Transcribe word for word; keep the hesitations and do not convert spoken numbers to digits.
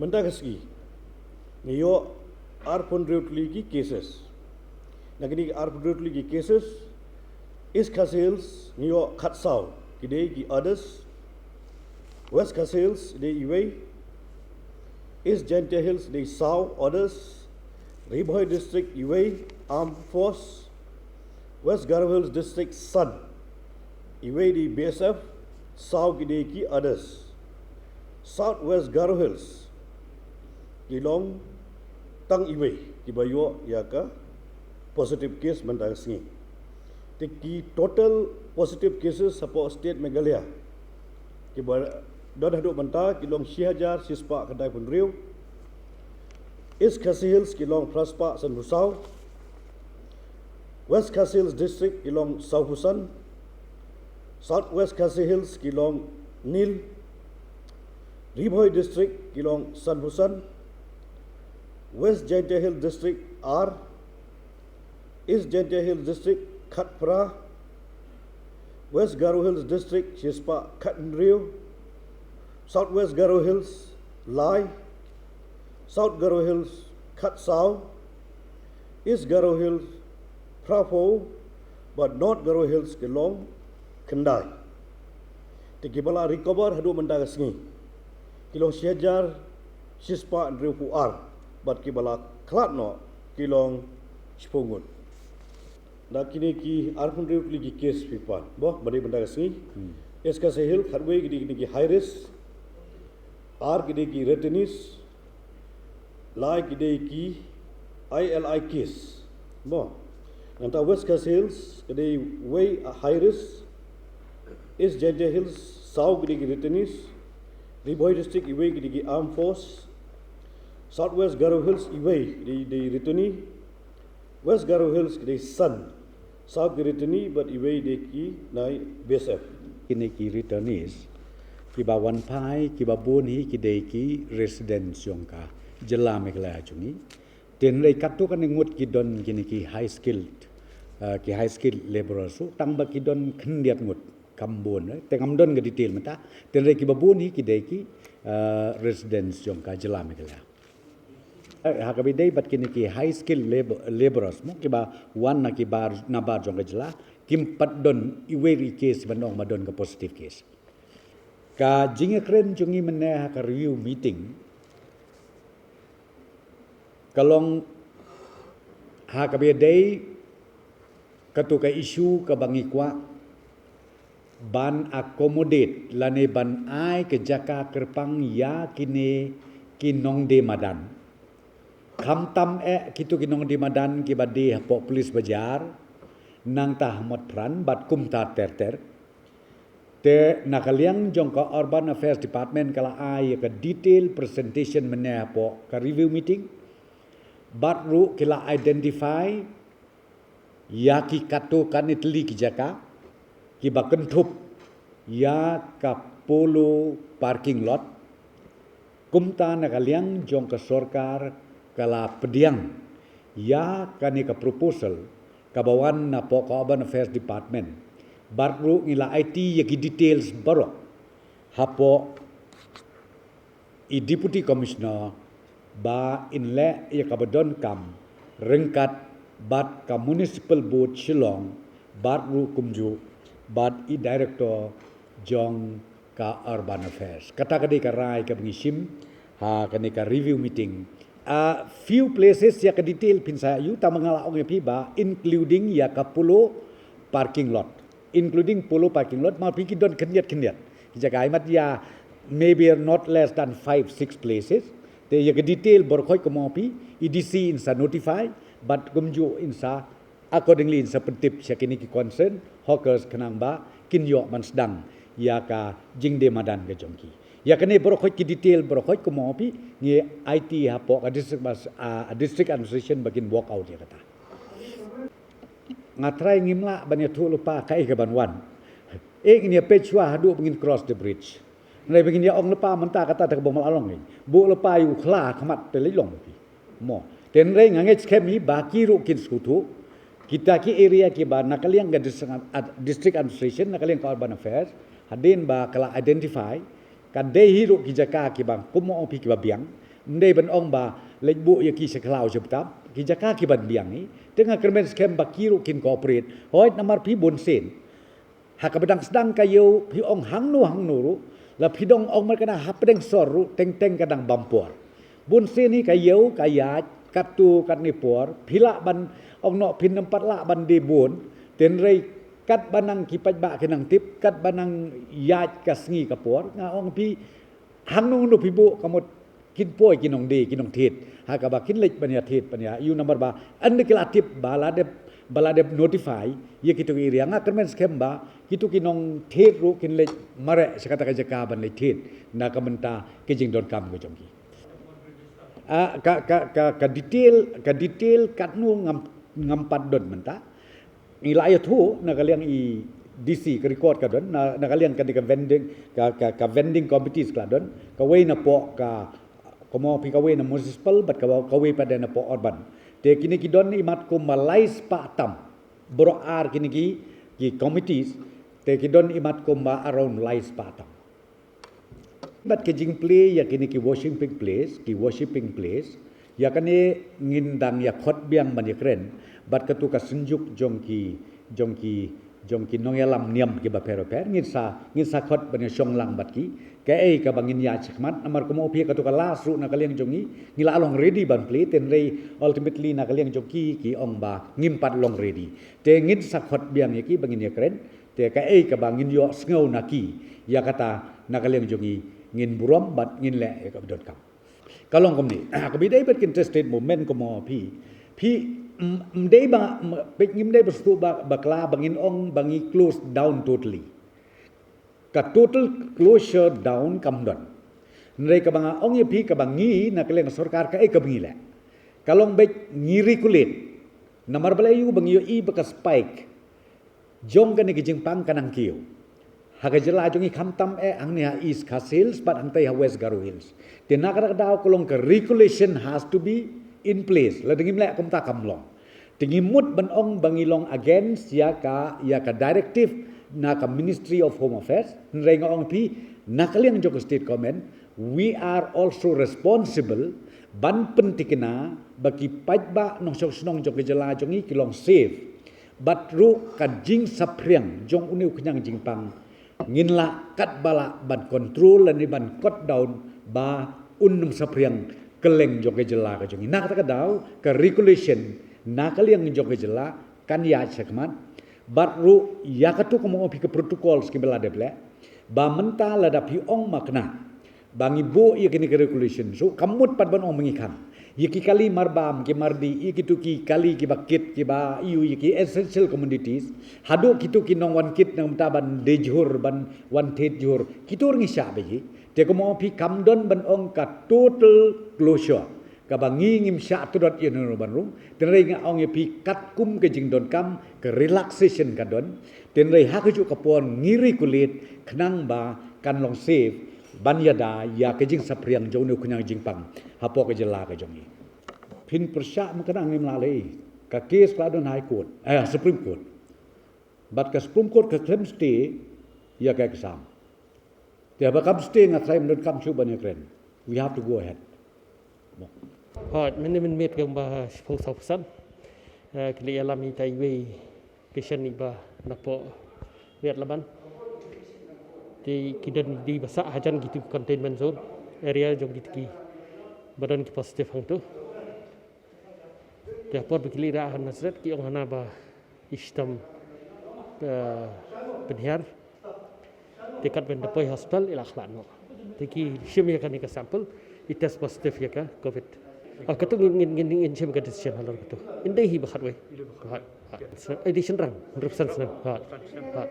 Mynta ka sngi ngi ïoh arphew hynriew tylli ki cases. Na kine ki arphew hynriew tylli ki cases, East Khasi Hills ngi ïoh khatsaw, ki dei ki others. West Khasi Hills dei iwei. East Jaintia Hills dei saw, others. Ri Bhoi District iwei, armed force. West Garo Hills District san, iwei dei B S F, saw ki dei ki others. South West Garo Hills ki long tang iwei kiba ïoh ïa ka positive case mynta ka sngi. Te ki total positive cases hapoh state Meghalaya kiba don haduh mynta ki long shi hajar shispah khyndai phew hynriew. East Khasi Hills ki long phra spah sanphew saw. West Khasi Hills District ki long sawphew san. South West Khasi Hills ki long nil. Ri Bhoi District ki long sanphew san. West Jaintia Hills District ar. East Jaintia Hills District khatphra. West Garo Hills District shispah khathynriew. South West Garo Hills lai. South Garo Hills khatsaw. East Garo Hills phraphew. Bad North Garo Hills ki long khyndai. Te kiba la recover haduh mynta ka sngi ki long shi hajar shispah hynriewphew ar. Bad kiba la khlad noh ki long shiphew ngut. Da kine ki arphew hynriew tylli ki case phi pan, bo, ba dei mynta ka sngi. East Khasi Hills khatwei ki dei kine ki high risk. Ar ki dei ki returnees. Lai ki dei ki I L I case, bo. Nangta West Khasi Hills ka dei wei a high risk. East Jaintia Hills saw ki dei ki returnees. Ri Bhoi District iwei ki dei ki armed force. South West Garo Hills iwei ki dei, dei returnee. West Garo Hills ki dei san, saw ki returnee bad iwei dei ki nai B S F. Kine ki returnees kiba wan phai kiba bun hi ki dei ki residents jong ka jylla Meghalaya jong ngi. Te hynrei katto katne ngut ki don kine ki high skilled, uh, ki high skilled labourers ruh, tang ba ki don khyndiat ngut kam bun, eh, te ngam don ka detail mynta. Te hynrei kiba bun hi ki dei ki, uh, residents jong ka jylla Meghalaya. Eh, ha kaba ïadei bad kine ki high skilled labor, labourers mo, kiba wan na ki bar, na bar jong ka jylla, kim pat don iwei ruh i case ban ong ba don ka positive case. Ka jingïakren jong ngi mynne ha ka review meeting ka long ha kaba ïadei kato ka issue kaba ngi kwah ban accommodate lane ban ai ka jaka kyrpang ïa kine ki nongdie madan. Khamtam eh kito ki nongdie madan kiba die hapoh Police Bazar, nangta ha Motphran bad kumta ter ter. Te na ka liang jong ka Urban Affairs Department ka la ai ïa ka detail presentation mynne hapoh ka review meeting. Bad ruh ki la identify ïa ki katto katne tylli ki jaka kiba kynthup ïa ka Polo parking lot. Kumta na ka liang jong ka sorkar ka la pdiang ïa kane ka proposal kaba wan napoh ka Urban Affairs Department. Bad ruh ngi la aiti ïa ki details baroh hapoh i Deputy Commissioner ba in leh ïa kaba donkam ryngkat bad ka Municipal Board Shillong bad ruh kumjuh bad i Director jong ka Urban Affairs. Kata ka dei ka rai kaba ngi shim ha kane ka review meeting. A few places ïa ka detail phin sa ïoh, tang ba nga la ong ïa phi ba including ïa ka Polo parking lot. Including Polo parking lot, ma phi ki don khyndiat khyndiat ki jaka, i mat ïa maybe not less than five six places. Te ïa ka detail baroh khoit kumno phi, i D C in sa notify bad kumjuh in sa accordingly in sa pyntip sha kine ki concern hawkers khnang ba kin ïoh ban sdang ïa ka jingdie madan ka jong ki. Ïa kane baroh khoit ki detail baroh khoit kumno phi ngi aiti hapoh ka district mas-, ah, district administration ba kin work out ïa kata. Nga trai ngim lah ban ïathuh lypa kaei kaban wan. Eh, ngin ïa peit shuwa haduh ba ngin cross the bridge. Hynrei ba ngin ïa ong lypa mynta kata te kaba ma la long ngi. Buh lypa ïa u khla khmat te lei long phi. Mo. Te hynrei nga ngeit skhem hi ba ki ruh kin sngewthuh. Kita ki area kiba na ka liang ka district, ad-, district administration, na ka liang ka urban affairs, hadien ba ka la identify, ka dei hi ruh ki jaka kiba kumno ong phi kiba biang, Ym dei ban ong ba leit buh ïa ki sha khlaw sha btap, ki jaka ki ban biang hi. Te nga kyrmen skhem ba ki ruh kin cooperate. Hooid, namar phi bun sien. Ha kaba dang sdang ka ïew phi ong hangno hangno ruh, la phi dang ong mar kane hapdeng sor ruh teng teng ka dang bam por. Bun sien hi ka ïew ka ïaid katto katne por, phi lah ban ong noh phin ym pat lah ban die bun. Hynrei katba nang ki paidbah ki nang tip, katba nang ïaid ka sngi ka por, nga ong phi hangno hangno phi buh ka mut kin poi ki nongdie ki nongthied. Ha kaba kin leit ban ïa thied ban ïa ïoh namar ba ynda ki la tip ba la dep, ba la dep notify ïa kito ki area. Nga kyrmen skhem ba kito ki nongthied ruh kin leit mareh sha kata ka jaka ban leit thied na ka bynta ki jingdonkam ka jong ki. Ah, ka, ka, ka, ka detail, ka detail katno ngam, ngam pat don mynta. Ngi la ïathuh na ka liang i D C, ka record ka don, na, na ka liang kane ka vending, ka, ka, ka vending committees ka la don, kawei na poh ka, kumno phi, kawei na municipal, bad ka, kawei pat de na poh urban. Te kine ki don imat kumba lai spah tam, baroh ar kine ki, ki committees, te ki don imat kumba around lai spah tam. Bad ka jingplie ïa kine ki worshipping place, ki worshipping place, ïa kane ngin dang ïa khot biang ban ïa kren bad katu ka synjuk jong ki, jong ki, jong ki nongïalam niam kiba pher bapher, ngin sa, ngin sa khot ban ïa shong lang bad ki. Kaei kaba ngin ïa shakmat, namar kumno phi, katu ka last ruh na ka liang jong ngi, ngi la long ready ban plie, hynrei ultimately na ka liang jong ki, ki ong ba ngim pat long ready. Te ngin sa khot biang ïa ki ba ngin ïa kren. Te kaei kaba ngin ïoh sngew na ki, ïa kata na ka liang jong ngi ngin burom bad ngin leh ïa kaba donkam. Ka long kumne, kaba dei bad ka interested movement kumno phi, phi, ym, ym dei ba, ym, phi, ym dei ba sdang ba, bakla ba ngin ong ba ngi close down totally. Ka total closure down kam don. Hynrei kaba nga ong ïa phi kaba ngi na ka liang sorkar kaei kaba ngi leh. Ka long bad ngi regulate. Namar balei ïoh ba ngi ïohi ba ka spike jong kane ka jingpang ka nang kiew. Ha ka jylla jong ngi khamtam eh hangne ha East Khasi Hills bad hangtai ha West Garo Hills. Te na kata ka daw ka long ka regulation has to be in place. Lada ngim leh kumta kam long. Te ngi mut ban ong ba ngi long against ïa ka, ïa ka directive na ka Ministry of Home Affairs. Hynrei nga ong phi na ka liang jong ka state government, we are also responsible ban pyntikna ba ki paidbah nongshong shnong jong ka jylla jong ngi ki long safe. Bad ruh ka jingsaphriang jong une u khñiang jingpang ngin lah katba lah ban control lane ban cut down ba un ym saphriang kylleng jong ka jylla ka jong ngi. Na kata ka daw ka regulation na ka liang jong ka jylla kan ïa shakmat. Bad ruh ïa katu kumno phi, ka protocols kiba la dep leh. Ba mynta lada phi ong makna ba ngi buh ïa kine ki regulations ruh, kam mut pat ban ong ba ngi khang. Ïa ki kali marbam, ki mardih, ïa kitu ki kali kiba kit, kiba ïoh ïa ki essential commodities. Haduh kitu ki nongwan kit nangta ban die jhur, ban wan thied jhur. Kitu ruh ngi shah beit hi. Te kumno phi, kam don ban ong ka total closure. Kaba ngi ngim shah tlot ïano ïano ban rung. Hynrei nga ong ïa phi katkum ka jingdonkam, ka relaxation ka don. Hynrei ha kajuh ka por ngi regulate khnang ba kan long safe ban ïada ïa ka jingsaphriang jong une u khñiang jingpang hapoh ka jylla ka jong ngi. Phin pyrshah makna, ngim lah leh. Ka case ka la don High Court, eh, Supreme Court. Bad ka Supreme Court ka khlem stay ïa ka exam. Te haba kam stay, nga tharai ym donkam shuh ban ïa kren. We have to go ahead. Hooid, mynne mynmiet kumba shiphew saw percent. Eh, ki la ïalam ïa ita iwei i patient iba napoh West Laban. Te ki don dei ba sah hajan kitu containment zone area jong kito kiba don ki positive hangto. Te ha por ba ki leit rah ha Nazareth ki ong hana ba i shitom, eh, pynhiar. Te katba ynda poi hospital i la khlad noh. Te ki shim ïa kane ka sample, i test positive ïa ka covid. Ah, kato ngin, ngin, ngin, ngin shim ka decision halor kato. Ym dei hi ba khatwei. Ha, ha. Ai, dei shynrang, hynriewphew san snem. Ha, ha.